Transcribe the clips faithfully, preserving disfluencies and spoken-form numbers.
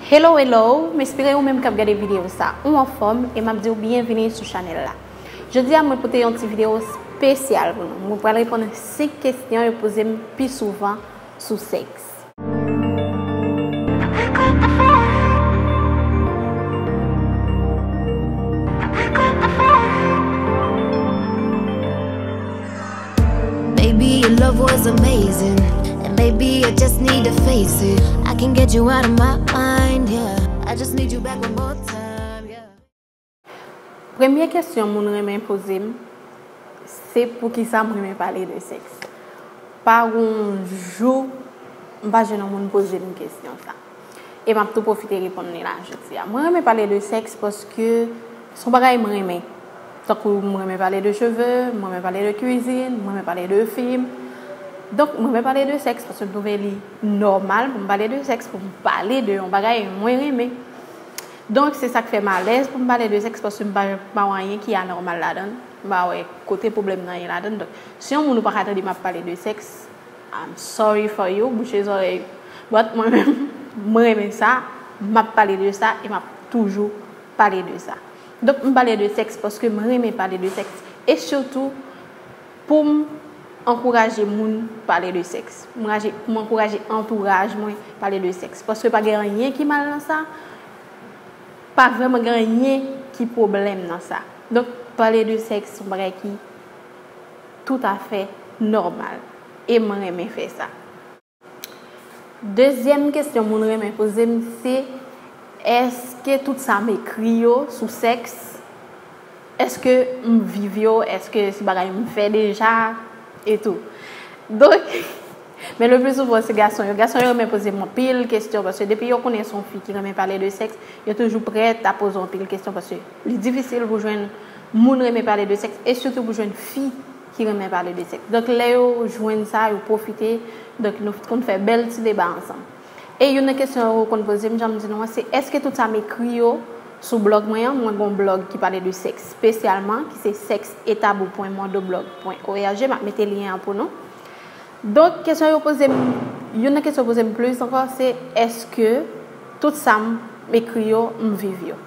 Hello, hello! M espere ou menm k ap gade videyo sa, ou anfòm, e m ap di w byenvini sou chanèl la. Jodi a, mwen pote yon ti videyo espesyal pou nou. Mwen pral reponn senk kesyon yo poze m pi souvan sou sèks. Baby, your love was amazing. And baby, I just need to face it. I can get you out of my mind, yeah. I just need you back one more time, yeah. Premye kesyon moun renmen poze m, se poukisa m renmen pale de sèks. Pa gon jou m pa jwenn yon moun poze m kesyon sa. E m ap tou pwofite reponn li la jodi a. Mwen renmen pale de sèks paske se yon bagay mwen renmen. Tankou mwen renmen pale de cheve, mwen renmen pale de kwizin, mwen renmen pale de fim. Donk, mwen renmen pale de sèks paske m twouve li nòmal pou m pale de sèks, pou m pale de yon bagay mwen renmen. Donk, se sa k fè m alèz pou m pale de sèks paske m pa, pa wè anyen ki anòmal ladan l. M pa wè kote pwoblèm nan ye ladan l. Donk, si yon moun ou pa ka tande m ap pale de sèks, I'm sorry for you, bouche zòrèy ou. But mwen menm, mwen renmen sa, m ap pale de sa e m ap toujou pale de sa. Donk, m pale de sèks paske m renmen pale de sèks. E sitou, pou m ankouraje moun pale de sèks. M raje, pou m ankouraje antouraj mwen pale de sèks. Paske pa gen anyen ki mal nan sa, pa vrèman gen anyen ki pwoblèm nan sa. Donk, pale de sèks se yon bagay ki toutafè nòmal. E mwen renmen fè sa. Dezyèm kesyon moun renmen poze m se, èske tout sa m ekri yo sou sèks, èske m viv yo, èske se bagay m fè deja, e tou. Donk, men le pli souvan se gason yo. Gason yo renmen poze m anpil kesyon, paske depi yo konnen se yon fi ki renmen pale de sèks, yo toujou prèt a poze w anpil kesyon, paske li difisil pou jwenn moun renmen pale de sèks, e sitou pou jwenn fi ki renmen pale de sèks. Donk, lè yo jwenn sa, yo pwofite. Donk, nou konn fè bèl ti deba ansanm. E youn nan kesyon yo konn poze m, jan m di nou an, se èske tout sa m ekri yo sou blòg mwen an, mwen gen yon blòg ki pale de sèks espesyalman, ki se sèks e tabou pwen mondoblog pwen org, m ap mete lyen an pou nou. Donk, kesyon yo poze m, youn nan kesyon yo poze m plis ankò, se èske tout sa m ekri yo, m viv yo.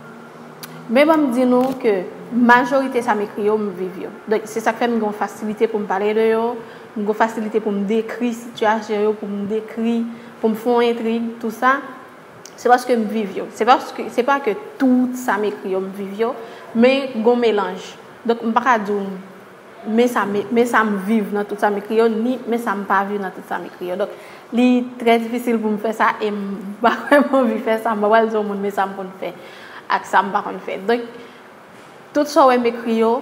Men ban m di nou ke majorite sa m ekri yo, m viv yo. Donk, se sa k fè m gen yon fasilite pou m pale de yo, m gen yon fasilite pou m dekri sitiyasyon yo, pou m dekri, pou m fè yon entrig, tou sa. Se paske m viv yo. Se paske, se pa ke tout sa m ekri yo, m viv yo, men gen yon melanj. Donk, m pa ka di w men sa m, men sa m viv nan tout sa m ekri yo, ni men sa m pa viv nan tout sa m ekri yo. Donk, li trè difisil pou m fè sa e m pa vrèman anvi fè sa. M pa pral di yon moun men sa m konn fè ak sa m pa konn fè. Donk, tout sa w wè m ekri yo,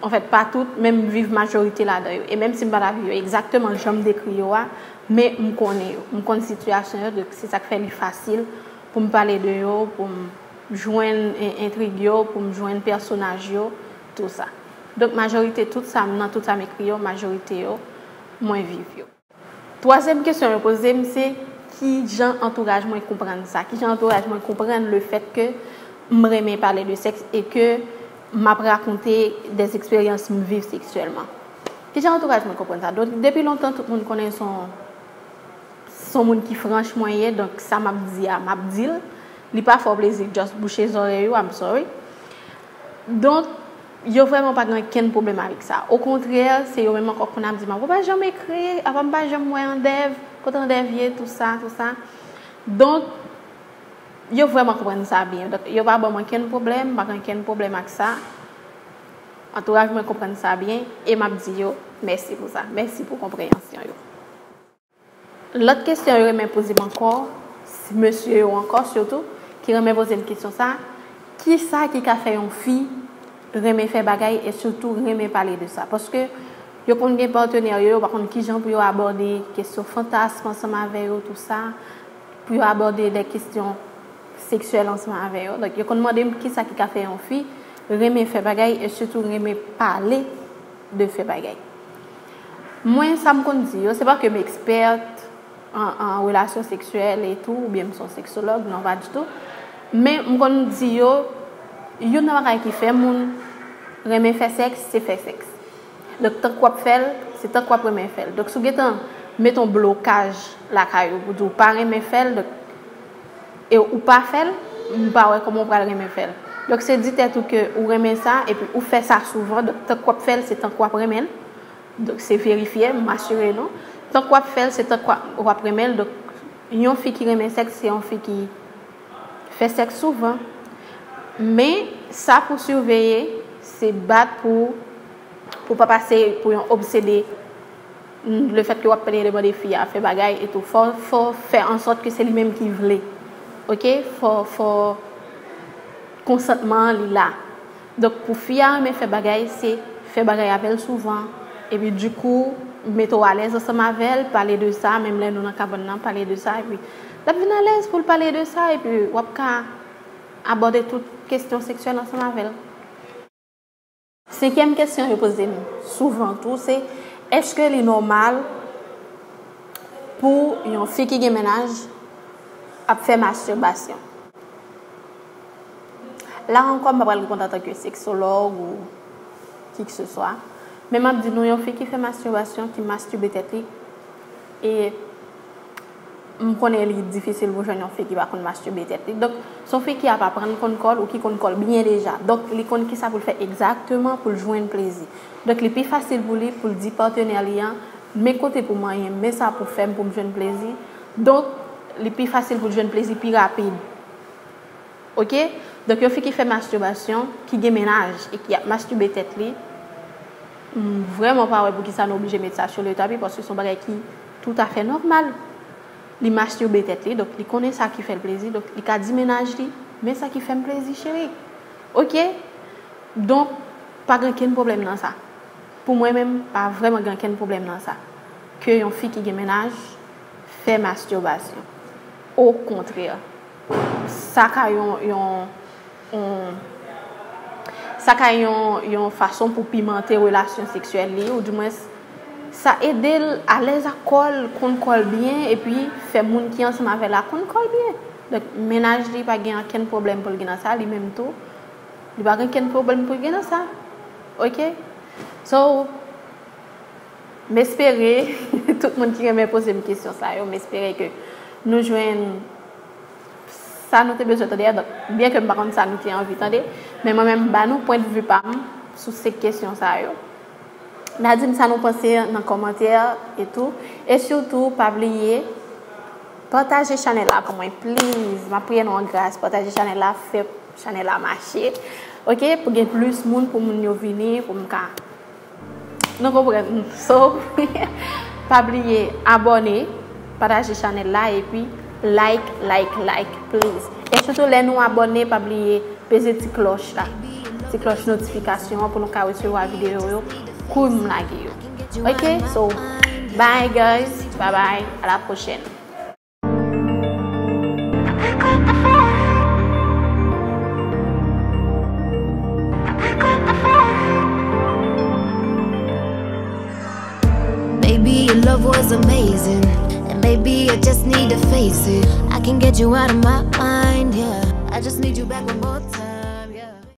anfèt, pa tout, men m viv majorite ladan yo. E menm si m pa ta viv yo egzakteman jan m dekri yo a, men m konnen yo. M konn sitiyasyon yo, donk se sa k fè li fasil pou m pale de yo, pou m jwenn en-, entrig yo, pou m jwenn pèsonaj yo, tou sa. Donk, majorite tout sa, nan tout sa m ekri yo, majorite yo, mwen viv yo. Twazyèm kesyon yo poze m se, ki jan antouraj mwen konprann sa? Ki jan antouraj mwen konprann le fèt ke m renmen pale de sèks e ke m ap rakonte des eksperyans m viv seksyèlman? Ki jan antouraj mwen konprann sa? Donk, depi lontan, tout moun konnen se yon se yon moun ki franch mwen ye, donk sa m ap di a, m ap di l. Li pa fè w plezi, just bouche zòrèy ou, I'm sorry. Donk, yo vrèman pa gen okenn pwoblèm avèk sa. Okontrè, se yo menm ankò k konn ap di m, "Apa w pa janm ekri, apa m pa janm wè Andèv, kote Andèv ye, tou sa, tou sa." Donk, yo vrèman konprann sa byen. Donk, yo pa ban m okenn pwoblèm, m pa gen okenn pwoblèm ak sa. Antouraj mwen konprann sa byen, e m ap di yo mèsi pou sa. Mèsi pou konpreyansyon yo. Lòt kesyon yo renmen poze m ankò, mesye yo ankò sitou, ki renmen poze m kesyon sa, kisa ki ka fè yon fi renmen fè bagay e sitou renmen pale de sa? Paske yo konn gen patnè yo, yo pa konn kijan pou yo abòde kesyon fantasm ansanm avè yo, tou sa, pou yo abòde de kesyon seksyèl ansanm avè yo. Donk, yo konn mande m kisa ki ka fè yon fi renmen fè bagay e sitou renmen pale de fè bagay. Mwen, sa m konn di yo, se pa ke m ekspèt an, an relasyon seksyèl e tou, oubyen m se yon seksològ, non, pa ditou. Men, m konn di yo, youn nan bagay ki fè moun renmen fè sèks, se fè sèks. Donk, tank w ap fè l, se tank w ap renmen fè l. Donk, si w gentan met yon blokaj lakay ou pou di w pa renmen fè l, donk, e ou pa fè l, m pa wè kòman w pral renmen fè l. Donk, se di tèt ou ke ou renmen sa, epi ou fè sa souvan, donk, tank w ap fè l, se tank w ap renmen l. Donk, se verifye, m asire nou. Tank w ap fè l, se tank w ap, w ap renmen l. Donk, yon fi ki renmen sèks, se yon fi ki fè sèks souvan. Men, sa pou siveye, se bat pou, pou pa pase pou yon obsede. Lefètke w ap plede mande fi a fè bagay e tou, fò, fò fè an sòt ke se li menm ki vle. Oke? Fò, fò konsantman an li la. Donk, pou fi a renmen fè bagay, se fè bagay avè l souvan. Epi, dikou, mete w alèz ansanm avè l, pale de sa, menm lè nou nan kabann nan, pale de sa, epi l ap vin alèz pou l pale de sa, epi w ap ka abòde tout kesyon seksyèl ansanm avè l. Senkyèm kesyon yo poze m souvan tou, se, èske li nòmal pou yon fi ki gen mennaj ap fè mastibasyon? La ankò, m pa pral reponn antanke seksològ ou kikseswa. Men m ap di nou, yon fi ki fè mastibasyon, ki mastibe tèt li, e m konnen li difisil pou jwenn yon fi ki pa konn mastibe tèt li. Donk, se yon fi ki ap aprann konn kò l ou ki konn kò l byen deja. Donk, li konn kisa pou l fè egzakteman pou l jwenn plezi. Donk, li pi fasil pou li pou l di patnè li an, men kote pou manyen, men sa pou fè m pou m jwenn plezi. Donk, li pi fasil pou l jwenn plezi pi rapid. Oke? Donk, yon fi ki fè mastibasyon, ki gen mennaj e ki ap mastibe tèt li, m vrèman pa wè poukisa nou oblije met sa sou le tapi, paske se yon bagay ki toutafè nòmal. Li mastibe tèt li, donk li konnen sa ki fè l plezi, donk li ka di mennaj li, men sa ki fè m plezi, cheri. Oke? Donk, pa gen kenn pwoblèm nan sa. Pou mwen menm, pa vrèman gen kenn pwoblèm nan sa. Ke yon fi ki gen mennaj fè mastibasyon. Okontrè, sa ka yon, yon, yon, sa ka yon, yon fason pou pimante relasyon seksyèl li, oudimwens, sa ede l alèz ak kò l, konn kò l byen, epi fè moun ki ansanm avè l la konn kò l byen. Donk, mennaj li pa gen okenn pwoblèm pou l gen nan sa, li menm tou, li pa gen okenn pwoblèm pou l gen nan sa. Oke? So, m espere, tout moun ki renmen poze m kesyon sa yo, m espere ke nou jwenn sa nou te bezwen tande a. Donk, byen ke m pa konn sa nou te anvi tande, men mwen menm, m ba nou pwendvi pa m sou se kesyon sa yo. N a di m sa nou panse nan kòmantè e tou. E sitou, pa bliye, pataje chanèl la pou mwen, please. M ap priye nou an gras, pataje chanèl la, fè chanèl la mache. Oke, pou gen plis moun, pou moun yo vini, pou m ka, nou konprann. So, pa bliye abòne, pataje chanèl la, epi like, like, like, please. E sitou, lè nou abòne, pa bliye peze ti klòch la, ti klòch notifikasyon an, pou nou ka resevwa videyo yo kou m lage yo. Oke, so, bye guys, bye bye, à la prochaine. Maybe your love was amazing, and maybe I just need to face it. I can get you out of my mind, yeah. I just need you back one more